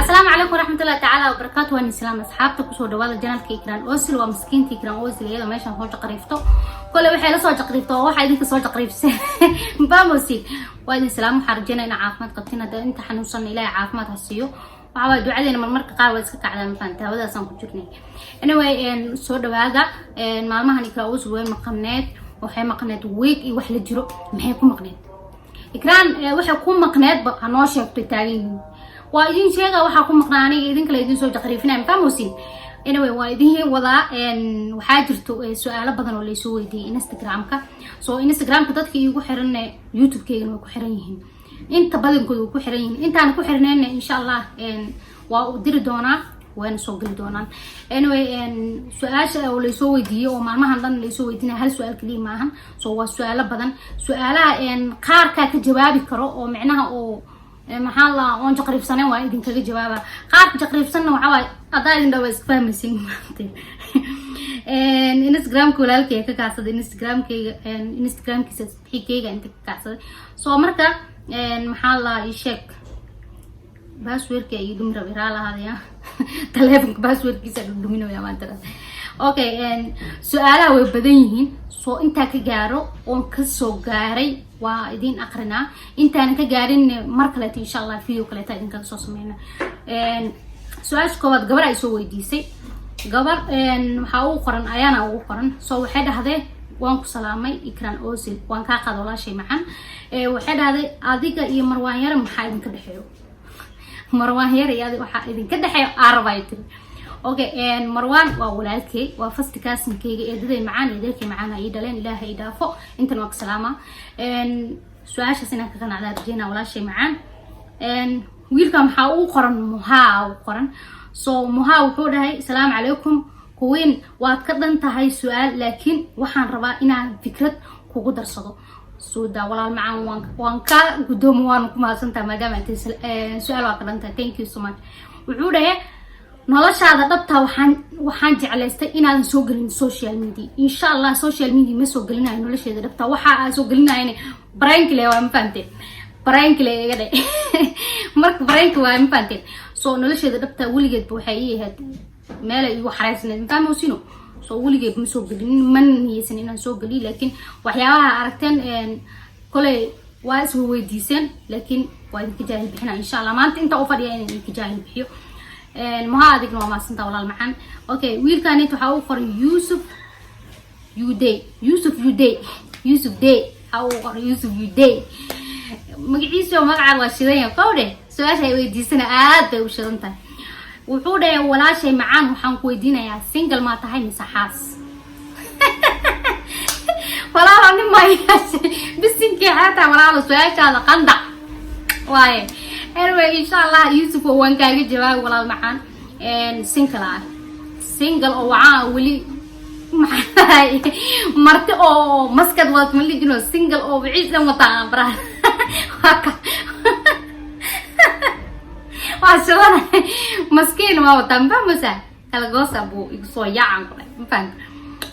Asalaamu calaykum waraxmatullahi tacaala wabarakaatu. Waan islaam asxaabta kusoo dhawaada channelka Ikraan Osil. Waa maskiinta Ikraan Osil, iyada meeshaan soo jaqriifto. Kole waxay la soo jaqriifto oo waxaa idinka soo jaqriifsay bamosid. Waa idin salaam. Waxaa rajeynaya inaa caafimaad qabtin. Hadda inta xanuunsan Ilaahay caafimaad ha siiyo. Waxaa waay ducadeena marmarka qaar waa iska kacdaa, mafahanta? Hawadaasaan ku jirnay. Anyway, soo dhawaada. Maalmahan Ikraan Osil way maqneed, waxay maqneed week iyo wax la jiro. Maxay ku maqneed Ikraan? Waxay ku maqneedba hanoo sheegto. Taagan yihiin, waa idin sheega waxaa ku maqnaa. Aniga idin kale idin soo jaqriifinaya, mafahmosin? Anyway, waa idin wadaa. Waxaa jirto su-aalo badan oo laysoo weydiiyey Instagramka. So Instagramka dadka iigu xiran, YouTube-keygana way ku xiran yihiin, inta badankooda way ku xiran yihiin. Intaana ku xirnayna, insha Allah waa u diri doonaa, wayna soo geli doonaan. Anyway, su-aasha oo laysoo weydiiyey oo maalmahan dhan laysoo weydiinaya, hal su-aal kaliya maahan. So waa su-aalo badan. Su-aalaha qaarkaa ka jawaabi karo oo micnaha oo maxaa la oon jaqriifsanen waa idinkaga jawaaba. Qaarka jaqriifsanna waxaa waay haddaa idin dhawa iska fahmaysin. Instagramka walaalkeyga ka kaacsaday, Instagramkeyga, Instagramkiisa xigkeyga inta ka kaacsaday. So marka maxaa la ii sheeg, passwordka iyo dhumi raba iraa lahaadaya, taleefonka passwordkiisa dhuminaya maanta. Okay, su-aalaha way badan yihiin. So intaa ka gaaro oon kasoo gaaray waa idin aqrinaa. Intaana ka gaarin, mar kaleeto insha Allah video kaleeta idinkaga soo sameyna. Su-aasha koowaad gabar ay soo weydiisay, gabar waxaa ugu qoran ayaana ugu qoran. So waxay dhahdee: "Waan ku salaamay, Ikraan Osil." Waan kaa qaada, walaashay macan. Waxay dhahday: "Adiga iyo Marwaan Yare maxaa idinka dhexeeyo? Marwaan Yare iyo adiga waxaa idinka dhexeeyo aarabay," tiri. Okay, Marwaan waa walaalkey, waa first cousinkeyga, eedaday macaan iyo adeerkay macaan ay dhaleen. Ilaahay i dhaafo, intan waa ka salaama. Su-aashaas inaan ka qanacdaa rajeynaa, walaashay macaan. Wiilkan waxaa ugu qoran Muhaa ugu qoran. So Muhaa wuxuu dhahay: "Asalaamu calaykum queen, waad ka dhan tahay su-aal, laakiin waxaan rabaa inaan fikrad kugu darsado." Suuda walaal macaan, waan ka gudoomo, waan ku mahadsantahay maadaama intay su-aal waa ka dhan tahay. Thank you so much. Wuxuu dhahay: "Noloshaada dhabta waxaan jeclaystay inaadan soo gelin social media." Insha Allah social media ma soo gelinayo nolosheeda dhabta. Waxa aan soo gelinayana prank le waa, ma fahanteen? Prank le iga dhe marka, prank waa, ma fahanteen? So nolosheeda dhabta weligeedba waxay ii ahayd meelay igu xaraysnayd, ma fahmaysino? So weligeed ma soo gelin, ma niyeysan inaan soo geliyo, laakiin waxyaabaha aragteen koley waa iswa weydiiseen, laakiin waa idinka jaahil bixina insha Allah. Maanta inta u fadhiya inaan idinka jaahil bixiyo. Maha, adigna waa mahadsantaa, walaal macaan. Okay, wiilkanit waxaa u qoray Yusuf Uday, Yusuf Uday, Yusuf Day waxaa u qoray, Yusuf Uday magaciisa. Magacaan waa shidan yahay kowdhe. Su-aasha ay weydiisana aad bay u shidan tahay. Wuxuu dhahay: "Walaashay macaan, waxaan ku weydiinayaa, single maa tahay mise xaas?" Walaalo, nin maayaashe bisinkii xeetaa. Walaalo, su-aashaada qandac waaye. Anyway, insha Allah Yusuf oo waan kaaga jawaab, walaal macaan. Single ah, single oo wacaa weli maxaa marti oo maskad waad ma lijino, single oo wiciis dhan wataa baraha. Waa ka waa shadana maskiin waa wataa, ma fahmaysaa? Kala goosa buu igu soo yaacan ku dhahay, ma fahamta?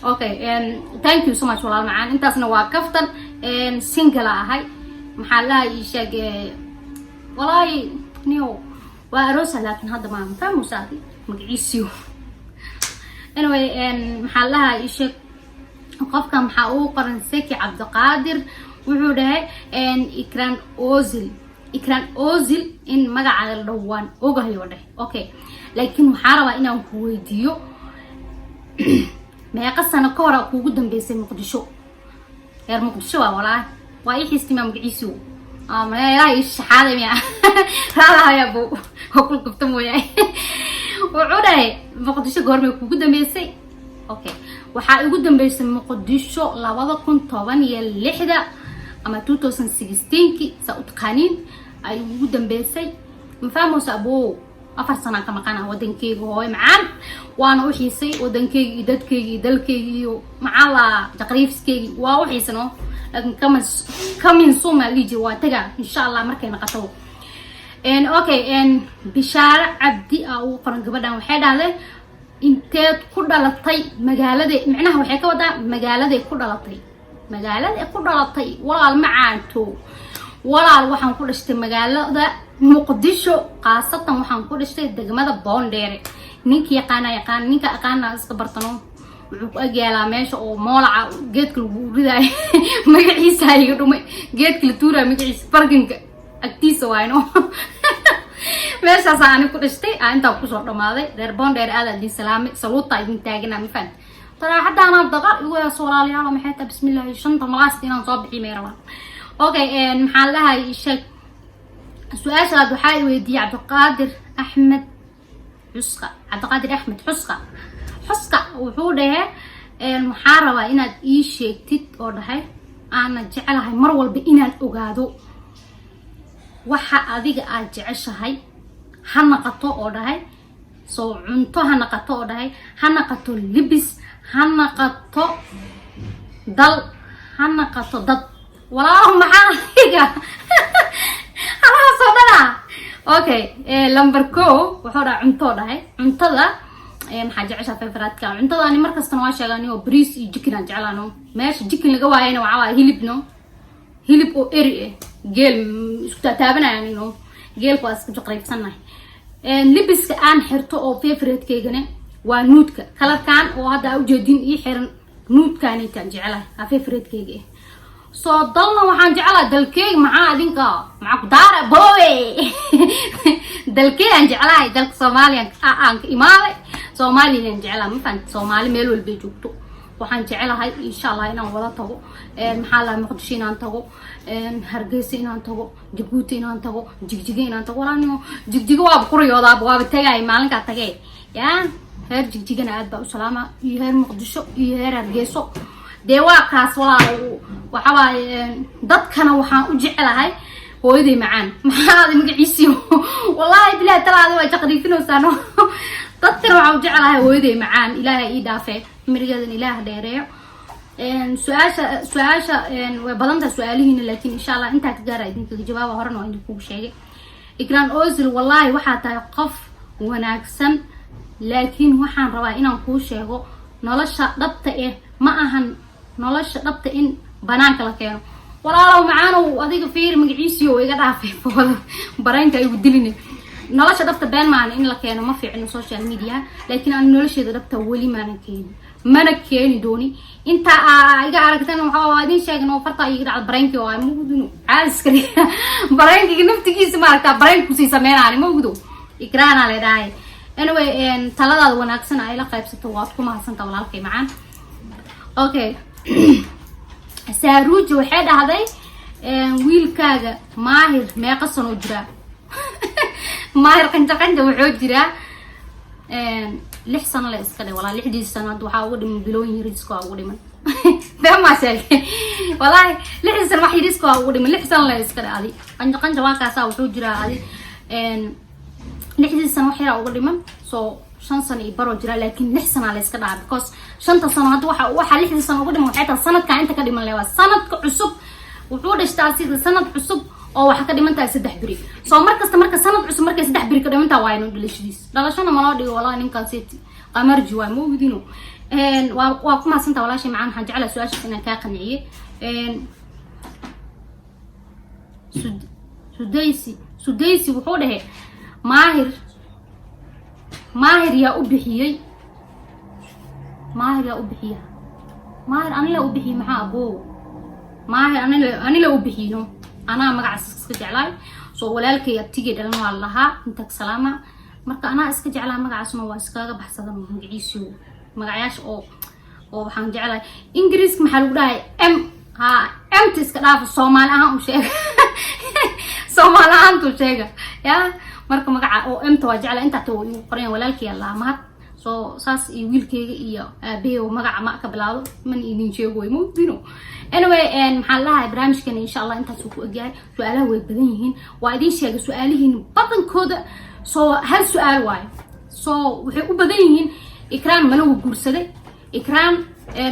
Okay, thank you so much, walaal macaan. Intaasna waa kaftan. Single ahay. Maxaa laha ii sheeg, walaahi niyo waa aroosa, laakiin hadda maa, ma fahmaysaa adi magaciisiyo? Anyway, maxaa laha ii sheeg, qofka maxaa ugu qoran Seki Cabdiqaadir. Wuxuu dhahay: "Ikraan Ozil, Ikraan Ozil in magacaada la dhaho waan ogahay," oo dheh. Okay, laakiin waxaa rabaa inaan ku weydiiyo, meeqa sano ka hor kuugu dambeysay Muqdisho? Reer Muqdisho waa walaahi, waa ii xiistimaa magaciisi. Ilaaha ii shaxaaday miya raadahaya bu waa kul kufta mooyaane. Wuxuu dhahay: "Muqdisho goormay kuugu dambeysay?" Okay, waxaa igu dambeysay Muqdisho 2016 ama 2016ki, saa u taqaaniin, ay ugu dambeysay. Ma fahmaysa abo? 4 sanaan ka maqana wadankeyga hooyo macaan, waana u xiisay wadankeyga iyo dadkeyga iyo dalkeyga iyo maxaa la jaqriifskeyga, waa u xiisano. Laakiin coming soon maa dhihi jira, waa taga insha Allah markay naqato. Okay, Bishaare Cabdi aa ugu qoran gabadhan. Waxay dhahday: "Inteed ku dhalatay magaalade?" Micnaha waxay ka wadaa magaaladay ku dhalatay, magaalada ku dhalatay. Walaal macaanto, walaal, waxaan ku dhashtay magaalada Muqdisho, khaasatan waxaan ku dhashtay degmada Boondheere. Ninka yaqaana yaqaan, ninka aqaana iska bartano. Wuxuu ku agyaalaa meesha oo moolaca geedka lagu ridaayo, magaciisa iga dhumay, geedka la tuuraayo magaciisa, parkinka agtiisa waayno. Meeshaasaa ani ku dhashtay, aa intaa kusoo dhamaaday. Reer Boondheere aada idin salaamay, saluutaa idin taagana. Ma fahamti? Taraaxadaana daqar igu heeso, walaalayaal. Maxay tahay? Bismillahi, shanta malaasta inaan soo bixiy may rabaan. Okay, maxaa la dhahay? Sheeg su-aasha labaad. Waxaa i weydiiyey Cabdiqaadir Axmed Xusqa. Cabdiqaadir Axmed Xusqa Xusqa wuxuu dhahe, waxaa rabaa inaad ii sheegtid oo dhahay, aana jecelahay mar walba inaan ogaado waxa adiga aad jeceshahay, ha naqato oo dhahay soo cunto, ha naqato oo dhahay, ha naqato libis, ha naqato dal, ha naqato dad. Walaalo, maxaa adiga halahaasoo dhana? Okay, number 1 wuxuu dhahay cuntoo dhahay. Cuntada maxaa jeceshaa, favoriteka cuntada? Ani markastana waa sheegaa oo bariis iyo chicken aan jeclaano. Meesha chicken laga waayana waxaa waaya hilib, no, hilib oo eri eh, geel isku taataabanayaan, no, geelka waa iska jaqrayfsanahay. Libiska aan xirto oo favoritekeygana waa nudeka, colorkan oo hadda aa ujeedin ii xiran, nudekanitaan jecelahay, aa favoritekeyga ah. Soo dalna waxaan jeclahay dalkeyga. Maxaa adinka maxaa ku daara bowe? Dalkey aan jeclahay, dalka Soomaaliya aan ka imaaday, Soomaaliyaan jeclahay. Ma fahanti? Soomaali meel walbay joogto waxaan jecelahay, insha Allah, inaan wada tago. Maxaa laha, Muqdisho inaan tago, Hargeysa inaan tago, Jabuuti inaan tago, Jigjiga inaan tago. Walaalnimo, Jigjiga waaba quriyoodaaba, waaba tagay maalinkaa tagay. Ya heer Jigjigana aad baa u salaama, iyo heer Muqdisho iyo heer Hargeyso. Dee waa kaas, walaal. Waxa waaye, dadkana waxaan u jecelahay hooyaday macaan. Maxaa magaciisii? Wallahi bilahi talaada waa jaqriifinoysaan. Dadkana waxaan u jecelahay hooyaday macaan. Ilaahay ii dhaafee, cimrigeedan Ilaah dheereeyo. Su-aasha way badan tahay, su-aalihiina, laakiin insha Allah intaa ka gaara idinkaga jawaaba. Horena waa idinkugu sheegay. Ikraan Ozil, wallahi waxaa tahay qof wanaagsan, laakiin waxaan rabaa inaan kuu sheego nolosha dhabta eh ma ahan nolosha dhabta in banaanka la keeno. Walaalow macaanow, adiga fiiri magaciisii oo iga dhaafay, fooda bareenka igu dilina. Nolosha dhabta been maana in la keeno ma fiicno social media, laakiin aan nolosheeda dhabta weli maanan keenin, mana keeni dooni. Inta aa iga aragtan waxaa idin sheegan oo farta iga dhacda bareenkii oo ma ogdino caadiska bareenkiga naftigiisa maaragtaa, bareenka kusii sameynaani ma ogdo. Ikraana la dhahay. Anyway, taladaada wanaagsan ay la qaybsato, waad ku mahadsantaa, walaalkay macaan. Okay, Saaruuji waxay dhahday, wiilkaaga Maahir meeqa sanoo jiraa? Maahir Qanja Qanja wuxuu jiraa 6 sano le iska dhe. Walaa 6dii sano hadda waxaa ugu dhiman bilooyin yariiska waa ugu dhiman. Been maa sheegay? Walaahi 6dii sano wax yariiska waa ugu dhiman. 6 sano le iska dhe. Adi Qanja Qanja waa kaasaa, wuxuu jiraa adi 6dii sano wax yaraa uga dhiman. So 5 sano iyo baroo jiraa, laakiin 6 sanaa la iska dhahaa, because shanta sano hadda waxa 6dii sano uga dhiman waxay tahay sanadkan inta ka dhiman le. Waa sanadka cusub wuxuu dhashtaa sida sanad cusub oo waxa ka dhiman tahay 3 beri. So markasta marka sanad cusub markay 3 beri ka dhiman tahay waa inuu dhalashadiis. Dhalashana maloo dhigo wallahi, ninkaan siti qamarji waay, ma ogdino. Waa ku mahadsantaa, walaashay macaan. Waxaan jeclahay su-aashaas inaan kaa qanciyey. Sudaysi Sudaysi wuxuu dhahay, Maahir, Maahir yaa u bixiyey? Maahir yaa u bixiya? Maahir anila u bixiyey. Maxaa aboo? Maahir anila u bixiyno, anaa magacaas iska jeclaay. So walaalkay abtigay dhalan waa lahaa intag salaama. Marka anaa iska jeclaa magacaasna, waa iskaga baxsada magaciisiyo. Magacyaasha oo waxaan jeclahay Ingiriiska maxaa lagu dhahay? M ha Mta iska dhaafa, Soomaali ahaan u sheega, Soomaali ahaantu sheega ya. Marka magaca oo Mta waa jeclaa, intaa ta igu qoran walaalkay allaa mahad. So saas iyo wiilkeyga iyo aabahey oo magaca ma ka bilaado mana idin sheego way maogdino. Anyway, maxaa la dhahay, barnaamijkan insha Allah intaasuu ku egyahay. Su-aalaha way badan yihiin, waa idin sheegay su-aalihiin badankooda. So hal su-aal waayo, so waxay u badan yihiin Ikraan ma lagu guursaday, Ikraan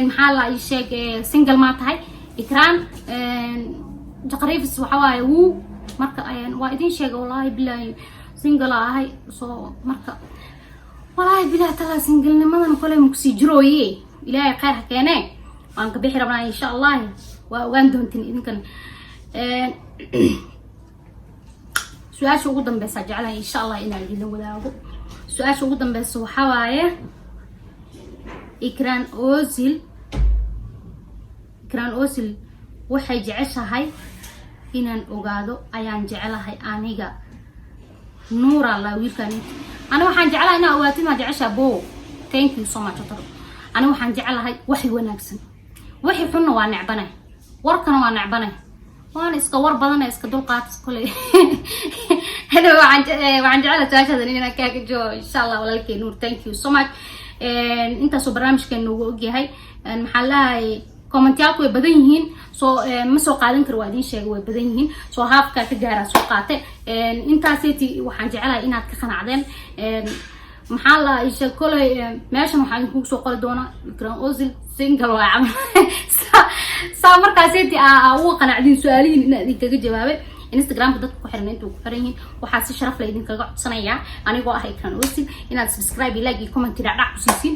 maxaa la ii sheeg, single maa tahay, Ikraan jaqriifis waxa waaye wuu. Marka waa idin sheegay, wallahi bilahi single ahay. So marka wallahi bilahi talaa singlenimadan kole makusii jirooye. Ilaahay khayr ha keene, waan ka bixi rabnaa insha Allahi, waa ogaan doontiin idinkan. Su-aasha labaad waxaa i weydiiyey Su-aasha ugu dambeysa jeclahay, insha Allah, inaan idinla wadaago. Su-aasha ugu dambeysa waxaa waaye Ikraan Ozil. Ikraan Ozil waxay jeceshahay inaan ogaado ayaan jeclahay aniga. Nuura la wiilkan, ani waxaan jeclahay inaan ogaatid maa jeceshaa bo? Thank you so much. Otoro, ani waxaan jeclahay waxay wanaagsan, wixii xunna waa necbanay, warkana waa necbanay, waana iska war badana, iska dulqaat koley. Waxaan jeclahay su-aashadan inaan kaaga jawaabo, insha Allah, walaalkay Nuur. Thank you so much. Intaasoo barnaamijkeena noogu ogyahay. Maxaa lahay, commentiyaalku way badan yihiin, soo ma soo qaadan karo, waa idiin sheegay, way badan yihiin, soo haafkaa ka gaaraa soo qaate. Intaaseti waxaan jeclahay inaad ka qanacdeen. Maxaa la isha koley, meeshan waxaa idinkugu soo qori doonaa Ikran Ozil single waa camal, saa markaaseti uga qanacdiin su-aalihiin inaa idinkaga jawaabay. Instagramka dadka ku xiran intuu ku xiran yihiin, waxaa si sharaf leh idinkaga codsanayaa, anigoo ah Ikran Ozil, inaad subscribe, like iyo comment dhacdhac ku siisiin,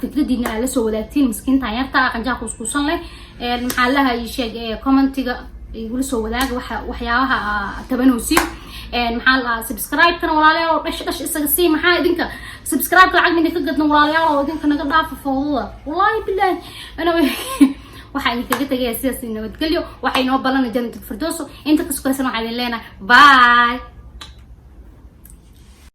fikradiina aad la soo wadaagtiin miskiintan yarta qanjaha kuuskuusan leh. Maxaa laha sheeg, commentiga igula soo wadaaga waxa waxyaabaha tabanaysiin. Maxaa la, subscribe-kana, walaalayaal, dhash dhash isaga sii. Maxaa idinka subscribe lacag idinka gadna, walaalayaal, oo idinka naga dhaafa foodada, wallahi billahi. Anyway, waxaa idinkaga tegaya sidaas nabadgelyo. Waxay inoo balana Jannatul Firdowso. Inta ka sukaysan waxaa idin leenahay bye.